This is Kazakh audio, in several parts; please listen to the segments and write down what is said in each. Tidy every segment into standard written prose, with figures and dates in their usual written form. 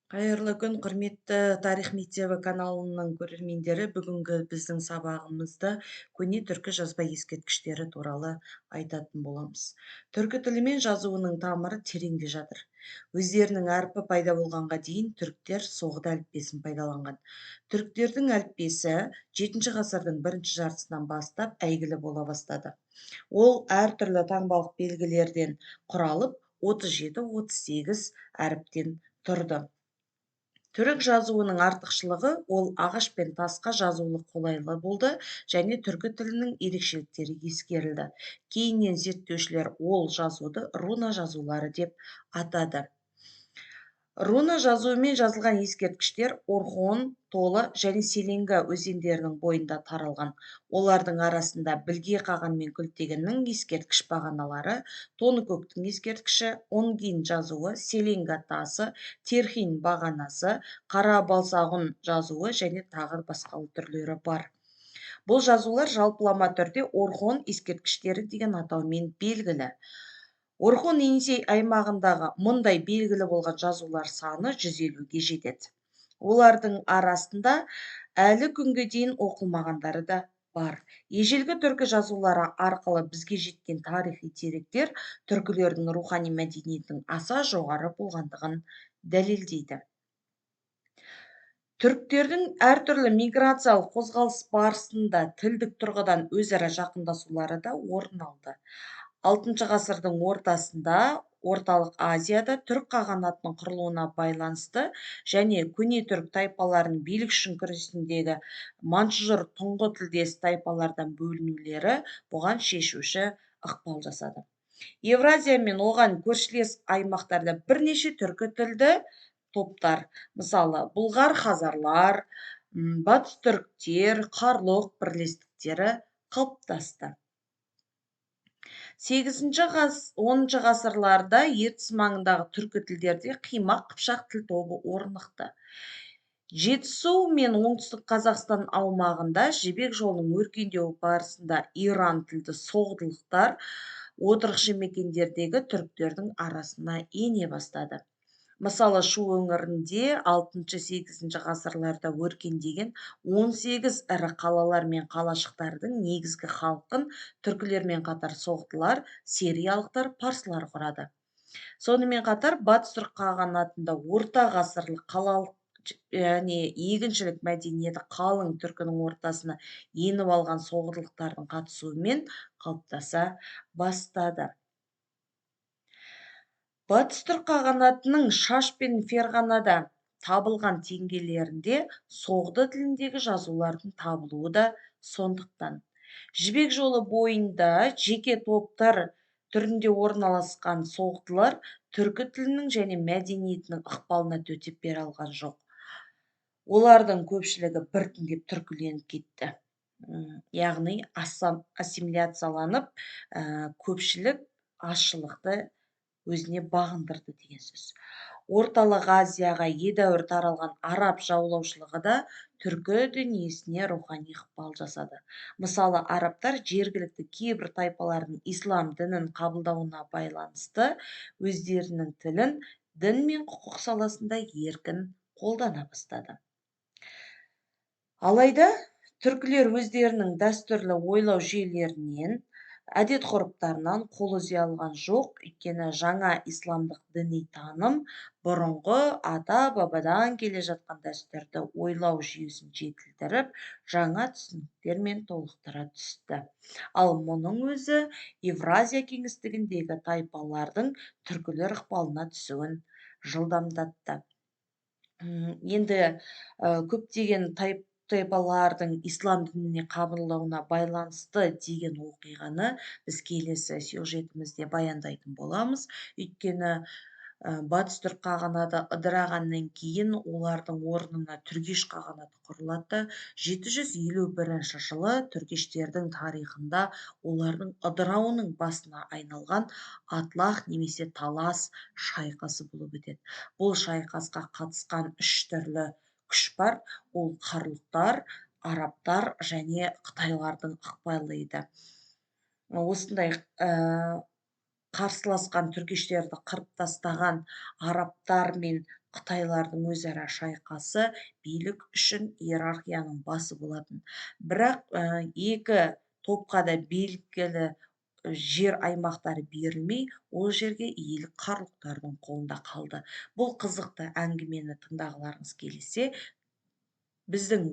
Қайырлы күн, құрметті Тарих мектебі каналының көрермендері. Бүгінгі біздің сабағымызда көне түркі жазба ескерткіштері туралы айтатын боламыз. Түркі тілі мен жазуының тамыры тереңде жатыр. Өздерінің әрпі пайда болғанға дейін түріктер соғды әліппесін пайдаланған. Түріктердің әліппесі 7 ғасырдың бірінші жартысынан бастап әйгілі бола бастады. Ол әртүрлі таңбалық белгілерден құралып, 37-38 әріптен тұрды. Түрік жазуының артықшылығы ол ағаш пен тасқа жазулы қолайлы болды және түркі тілінің ерекшеліктері ескерілді. Кейіннен зерттеушілер ол жазуды руна жазулары деп атады. Руна жазуымен жазылған ескерткіштер Орхон, Толы және Селенга өзендерінің бойында таралған. Олардың арасында Білге қаған мен Күлтегіннің ескерткіш бағаналары, Тоныкөктің ескерткіші, Онгин жазуы, Селенга тасы, Терхин бағанасы, Қара Балсағұн жазуы және тағы басқа түрлері бар. Бұл жазулар жалпылама түрде Орхон ескерткіштері деген атаумен белгілі. Орхон Енисей аймағындағы мұндай белгілі болған жазулар саны 150-ге жетеді. Олардың арасында әлі күнге дейін оқылмағандары да бар. Ежелгі түркі жазулары арқылы бізге жеткен тарихи деректер түркілердің рухани мәдениетінің аса жоғары болғандығын дәлелдейді. Түріктердің әртүрлі миграциялық қозғалыс барысында тілдік тұрғыдан өзара жақындасулары да орын алды. 6 ғасырдың ортасында Орталық Азияда түрік қағанатының құрылуына байланысты және көне түрік тайпаларының билік үшін күресіндегі маньчжур тұңғы тілдес тайпалардан бөлінулері бұған шешуші ықпал жасады. Евразия мен оған көршілес аймақтарда бірнеше түркі тілді топтар, мысалы, бұлғар хазарлар, батыс түріктер, қарлұқ бірлестіктері қалыптасты. 8-10 ғасырларда Ертіс маңындағы түркі тілдерде қимақ, қыпшақ тіл тобы орнықты. Жетісу мен Оңтүстік Қазақстан аумағында Жібек жолының өркендеуі барысында Иран тілді соғдылықтар отырықшы мекендердегі түріктердің арасына ене бастады. Мысалы, Шу өңірінде 6-8 ғасырларда өркендеген 18 ірі қалалар мен қалашықтардың негізгі халқын түркілермен қатар соғдылар, сериялықтар, парсылар құрады. Сонымен қатар Батыс түрік қағанатында орта ғасырлық қалалық және егіншілік мәдениеті қалың түркінің ортасына еніп алған соғдылықтардың қатысуымен қалыптаса бастады. Батыс түрік қағанатының Шаш пен Ферғанада табылған теңгелерінде соғды тіліндегі жазулардың табылуы да сондықтан. Жібек жолы бойында жеке топтар түрінде орналасқан соғдылар түркі тілінің және мәдениетінің ықпалына төтеп бере алған жоқ. Олардың көпшілігі біртіндеп түркіленіп кетті. Яғни ассимиляцияланып, көпшілік азшылықты өзіне бағындырды деген сөз. Орталық Азияға едәуір таралған араб жаулаушылығы да түркі дүниесіне рухани ықпал жасады. Мысалы, арабтар жергілікті кейбір тайпалардың ислам дінін қабылдауына байланысты өздерінің тілін дін мен құқық саласында еркін қолдана бастады. Алайда түркілер өздерінің дәстүрлі ойлау жүйелерінен, әдет ғұрыптарынан қол үзе алған жоқ, өйткені жаңа исламдық діни таным бұрынғы ата-бабадан келе жатқан дәстүрді ойлау жүйесін жетілдіріп, жаңа түсініктермен толықтыра түсті. Ал мұның өзі Евразия кеңістігіндегі тайпалардың түркілер ықпалына түсуін жылдамдатты. Енді көптеген тайпалардың ислам дініне қабылдауына байланысты деген оқиғаны біз келесі сюжетімізде баяндайтын боламыз. Өйткені Батыс түрік қағанаты ыдырағаннан кейін олардың орнына Түргеш қағанаты құрылады. 751 жылы түргештердің тарихында олардың ыдырауының басына айналған Атлах немесе Талас шайқасы болып өтеді. Бұл шайқасқа қатысқан үш түрлі күш бар. Ол қарлұқтар, арабтар және қытайлардың ықпалы еді. Осындай қарсыласқан түргештерді қырып тастаған арабтар мен Қытайлардың өзара шайқасы билік үшін иерархияның басы болатын. Бірақ екі топқа да белгілі жер аймақтары берілмей, ол жерге иелік қарлұқтардың қолында қалды. Бұл қызықты әңгімені тыңдағыларыңыз келсе, біздің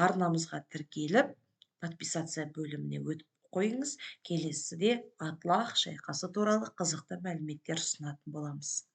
арнамызға тіркеліп, подписаться бөліміне өтіп қойыңыз. Келесіде Атлах шайқасы туралы қызықты мәліметтер ұсынатын боламыз.